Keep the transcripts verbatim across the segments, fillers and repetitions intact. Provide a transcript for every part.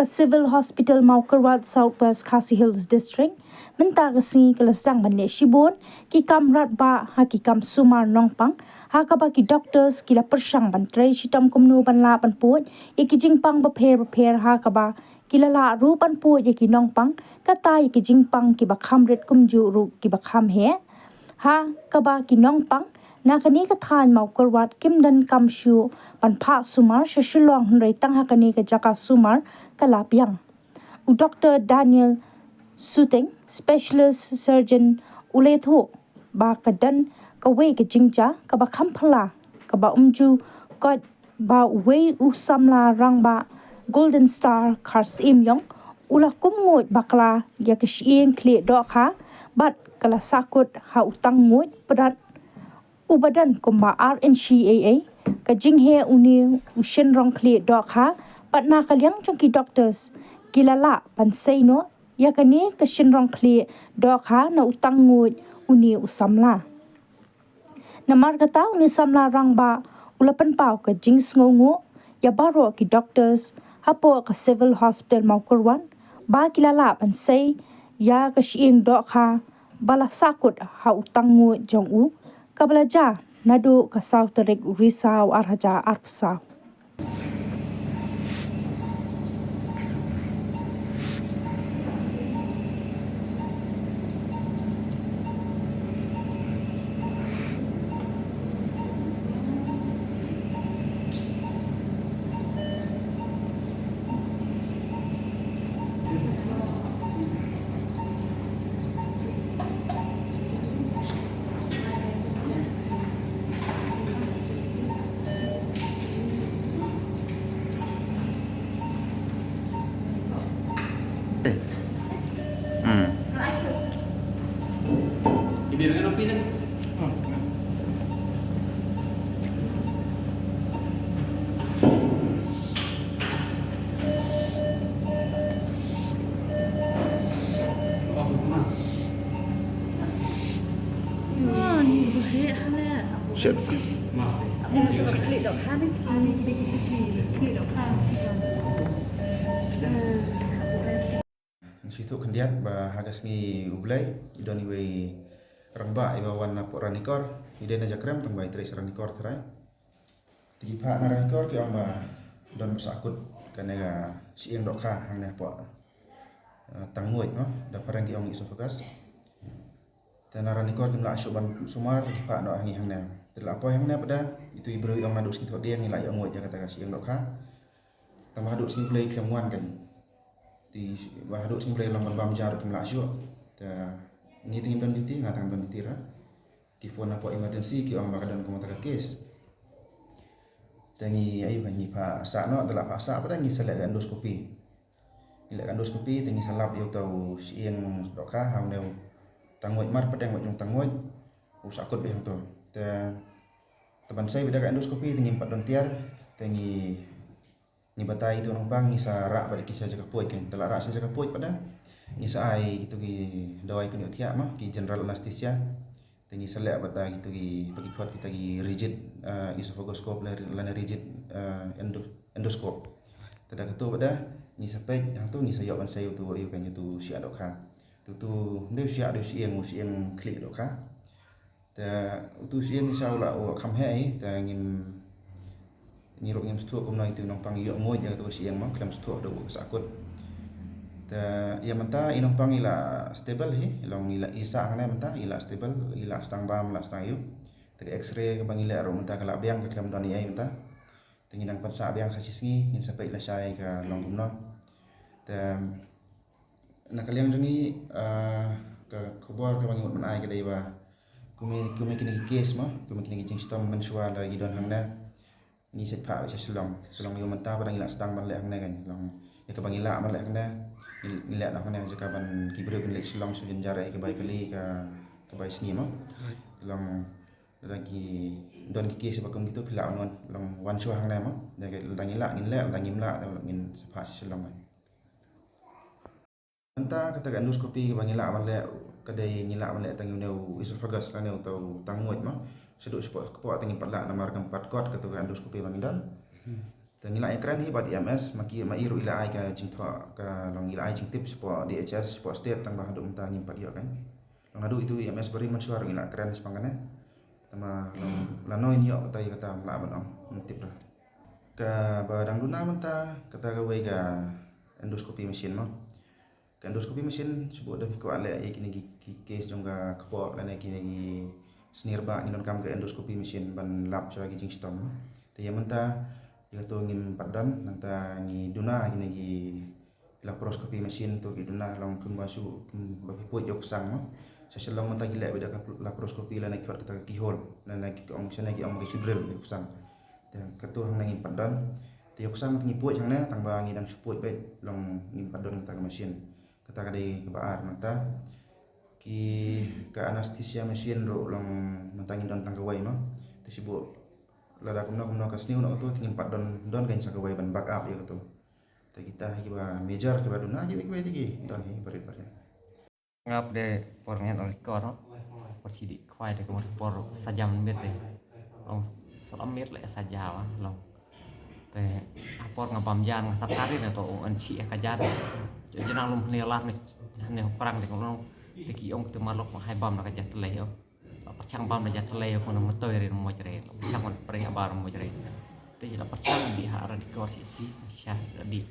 Ka Civil Hospital Mawkyrwat, South West Khasi Hills District, mynta ka sngi ka la sdang ban leh shibun ki kam radbah ha ki kam sumar nongpang, ha kaba ki doctors ki la pyrshang ban trei shitom kumno ban lah ban pud ïa ki jingpang bapher bapher, ha kaba ki la lah ruh ban pud ïa ki nongpang, kata ïa ki jingpang kiba kham rit kumjuh ruh kiba kham heh. Ha kaba ki nongpang na kane ka thaiñ Mawkyrwat kim donkam shuh ban phah sumar sha Shillong, hynrei tang ha kane ka jaka sumar ka la biang. U Doctor Daniel Suting, specialist surgeon, u la ïathuh ba ka don kawei ka jingjia kaba kham phylla kaba ym ju koit, ba uwei u samla rangbah Golden Star Kharsyiem Ïong u la kum nguid bakla ïa ka shyieng khlieh dohkha bad ka la sahkut ha u tang nguid pdat uba don kumba ar inshi eiei. Ka jingheh une u shynrong khlieh dohkha bad na ka liang jong ki doctors ki la lah ban sei noh ïa kane ka shynrong khlieh dohkha na u tang nguid une u samla. Namar kata une u samla rangbah u la pynpaw ka jingsngewnguh ïa baroh ki doctors hapoh ka Civil Hospital Mawkyrwat ba ki la lah ban sei ïa ka shyieng dohkha ba la sahkut ha u tang nguid jong u, kaba la jia naduh ka saw tarik u Risaw ar hajar arphew saw. Ngi sngewthuh khyndiat ba ha ka sngi U Blei i don iwei rangbah iba wan na pdeng Ranikor, i dei na Jakrem tang ba i trei sha Ranikor tharai. Te ki phah na Ranikor ki ong ba don ba sahkut kane ka shyieng dohkha hangne hapoh, eh, tang nguid, no, da phareng ki ong esophagus. Te na Ranikor kim lah shuh ban sumar, ki phah noh hangne hangne. Te la poi hangne pat da, itu i briew i ong naduh sngi Thohdieng ngi la ïoh nguid ïa kata ka shyieng dohkha. Tang ba haduh sngi Blei khlem wan kan. Te ba haduh sngi Blei long ban bam ja ruh kim lah shuh. Te ngi te ngim don duty, nga te ngam don duty ruh. Ki phone hapoh emergency ki ong ba ka don kum kata ka case. Te ngi aiu kan, ngi phah sah noh, te la phah sah pat da ngi sa leh ka endoscopy. Ngi leh ka endoscopy te ngi sa lap ïa uta u shyieng dohkha ha une u tang nguid, mar pdeng nguid jong tang nguid u sahkut beit hangto. Te, te ban sei beit da ka endoscopy te ngim pat don tiar, te ngi, ngi batai ïa uto u nongpang, ngi sa rah bad ki sha jaka puid kan. Te la rah sha jaka puid pat da ngi sa ai kito ki dawai pynïohthiah mo, ki general anesthesia. Te ngi sa leh bad da kito ki, ba ki khot kita ki rigid, eh, esophagoscope la, lane rigid, eh, endo-, endoscope. Te da kato pat da ngi sa peit hangto, ngi sa ïoh ban sei uto, ïoh kan, uto u shyieng dohkha. Te uto, ym dei u shyieng, dei u shyieng, u shyieng khlieh dohkha. Te uto u shyieng ngi sa u la, u la kham heh hi, te ngim, ngi ruh ngim sngewthuh kumno ïa uto u nongpang i ïoh nguid ïa kato ka shyieng mo, khlem sngewthuh da u sahkut. Te ïa mynta i nongpang i la stable hi, i long i la, i sah hangne mynta, i la stable, i la sdang bam, la sdang aiu. Te ka X-ray kaba ngi leh ruh mynta ka la biang, ka khlem don ei ei mynta. Te ngin nang pynsah biang sa shisngi, ngin sa peit lashai ka long kumno. Te na ka liang jong ngi, ah, ka khubor kaba ngi mut ban ai ka dei ba kum ïa, kum ïa kine ki case mo, kum ïa kine ki jingshitom mynshuwa la ki don hangne, ngi sa phah sha Shillong. Shillong ïa mynta pat da ngi la sdang ban leh hangne kan. Long ïa kaba ngi lah ban leh hangne, ngi, ngi leh noh hangne, jaka ban ki briew kin leit Shillong shu jynjar ïa ka bai kali ka, ka bai sngi mo. Long lada ki don ki case ba kum kito phi lah ban wan, long wan shuwa hangne mo. Lada ngi lah ngin leh, lada ngim lah te ngin sa phah sha Shillong kan. Mynta kata ka endoscopy kaba ngi lah ban leh, ka dei ngi lah ban leh tang ïa une u esophagus lane uta u tang nguid mo. Shaduh shapoh kpoh te ngim pat lah namar kam pat kot kato ka endoscopy ba ngi don. Te ngi la ïakren hi bad E M S, ma ki, ma i ruh i la ai ka jingthoh, ka long i la ai jingtip shapoh D H S, shapoh state, tang ba haduh mynta ngim pat ïoh kan. Long naduh itu E M S Barim Manshuar ruh i la kren shaphang kane. Te ma long lano in ïoh kata ïa kata, ym lah ban ong, ym tip ruh. Kaba dang duna mynta kata kawei ka endoscopy machine mo. Ka endoscopy machine shu buh da phi kwah leh ïa kine ki, ki case jong ka kpoh lane kine ki snier ba ngi donkam ka endoscopy machine ban lap shuwa ki jingshitom. Te ïa mynta ïa kato ngim pat don, nangta ngi duna kine ki laparoscopy machine, to ki duna long tun ba shu, hmm, ba ki poi ïa u ksang mo. Sa shalong mynta ki leh beit da ka laparoscopy lane ki khot kata ka keyhole, lane ki ong shane ki ong ki shu drill ïa u ksang. Te kato hangne ngim pat don. Te ïa u ksang te ngi poi hangne, tang ba ngi dang shu poi beit, long ngim pat don kata ka machine. Kata ka dei kaba ar. Nangta ki, ka anesthesia machine ruh long mynta ngin don tang kawei mo. Te shu buh lada kumno kumno ka sniew noh kato te ngin pat don, don kan sa kawei ban back up ïa kato. Te kita hi kiba major kiba duna, kiba, kiba te ki don hi barit barit. Nga pat de por ngan ol kor, por chi di kwai de kumur por sa jam mit de. Long sa lam mit le sa jawa long. Te a por nga bam jan nga sap kari ne to, ong an chi ka jan. Jo jenang lum ne lar ne, ne kurang de long. Te ki ong te malok ma hai bam na ka jat le yo. La pyrshang bam na jat le yo, ko na mutoi re mo jre. La pyrshang kon pre ba mo jre. Te la pyrshang di ha ra di kor si si, sha di.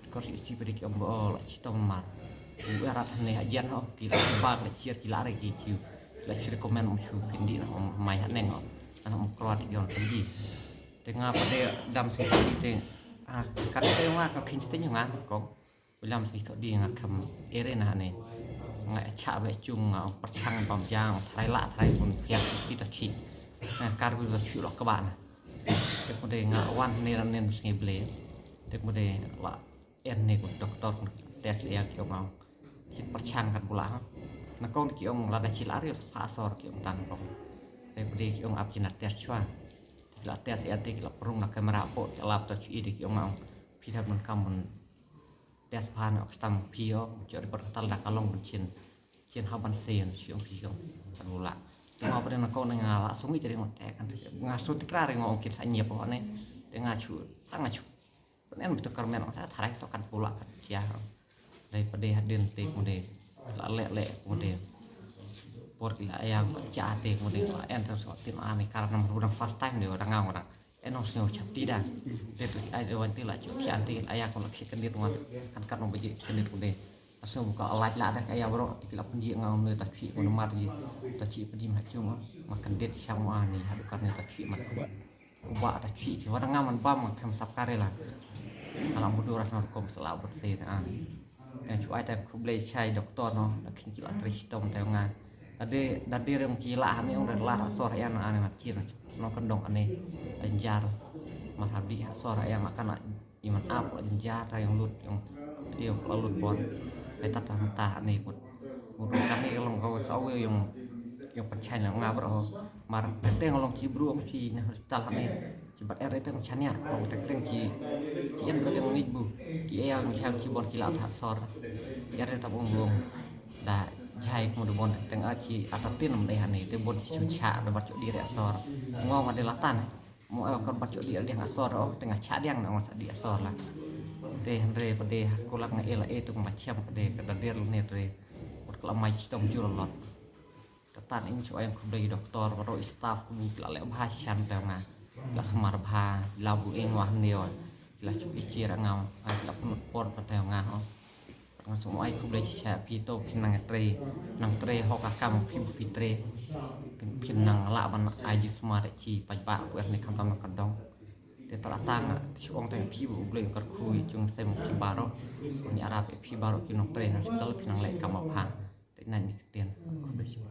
Kor si si pedi ki ong ba, oh, la chitom mar. U erat ne ha jan ho, ki la bak la chier, ki la re ki chiu. La chier komen mo chu pindi na om mai ha neng ho. Ana mo kroat yon pindi. Te nga pade dam si pedi te. Ah, kat te nga ka khin sting nga ko. Ulam si to di nga kam ere na ne. Nga cha be chung nga pyrshang bam jang, trai la, trai pun piak ki to chi. Nga kar bu to chu lo ka ba na. Te ko de nga wan ne ran nen sngi ble. Te ko de la en ne ko doktor ko test le ki ong. Ki pyrshang kan pula ha. Na kong ki ong lada chi la ri pha sor ki ong tan kong. Te ko de ki ong ap ki na test chwa. Ki la test en te ki la prung na kamera po ki lap to chu i de ki ong ong. Phi da mun kam mun test pha na ok stam phi o. Cho de por tal da ka long mun chin. Chin ha ban sen chi ong phi kong. Kan pula. Nga pade na kong nga la sung i te ri ngot te kan nga su tikra ri ngo ong kin sa nyep ho ne. Te nga chu, ta nga chu. Pynban to kyrmen ong tharai to kan pula kan chia. Dei pade hadien te ko de la leh leh ko de. Por ki la ïa ko cha te ko de la en to so tin ani kar nam ru dang first time de dang ngau dang. En ong sngew chap ti da. Te to ai de wan ti la chu ti an ti la ïa ko la ki kan dit wan kan kan ong baje kan dit ko de. Asngew buka lait la da ka ïa bro ti ki la pynji ngau ne ta chi ko mar ji. Ta chi pynji ma chu ma kan dit shang ma ni hadu kan ne ta chi ma. Ba ta chi ti wa dang ngam man bam kam sap kare la. Ala mudur as nor kom sala bot se an. Kan chu ai ta khublei chai doktor no, la khin ki la tri chitom ta nga. Tadi, tadi rem ki la hani ong la sor ya na ani na kir no kan dong ani. Anjar. Mar habi ha sor ya ma kana iman ap la anjar ta yang lut yang dia la lut bon. Ai ta ta ta ani kut. Mudur kani long ko sa yang yang pachai na nga bro. Mar teng long chi bru ong chi na hospital hani. Chi bat er teng chania ong teng teng chi chi en ko teng ngi bu. Ki aya ong chang chi bor ki la ta sor. Ki er ta bong bong. Da jai ko do bon teng teng a chi atatin am dei hani te bon chi chu cha da bat chu di re sor. Ngong ade latan. Mo a kor bat chu di re asor ong teng cha diang na ong sa di asor la. Te hynre pade ko lak nga ela e tu ma chem pade ka da der ne re. Ko la mai chi tong jur lot. Katan in chu ai khublei doktor baro staff ku bu la le bha shan ta nga. La smar bha la bu eng wah ne la chu i chi ra ngam la pnut por pa ta nga ho. Nga sum ai khublei cha phi to phi nang tre nang tre ho ka kam phi bu phi tre. Phi nang la ban ai ji smar chi pa ba ku er ne kam tam ka dong. Te ta la tang ti chu ong ta phi bu blei kar khui chung sem phi baro. Ni arap phi baro ki nang tre nang hospital phi nang le kam bha. Te nan ni ktien khublei cha.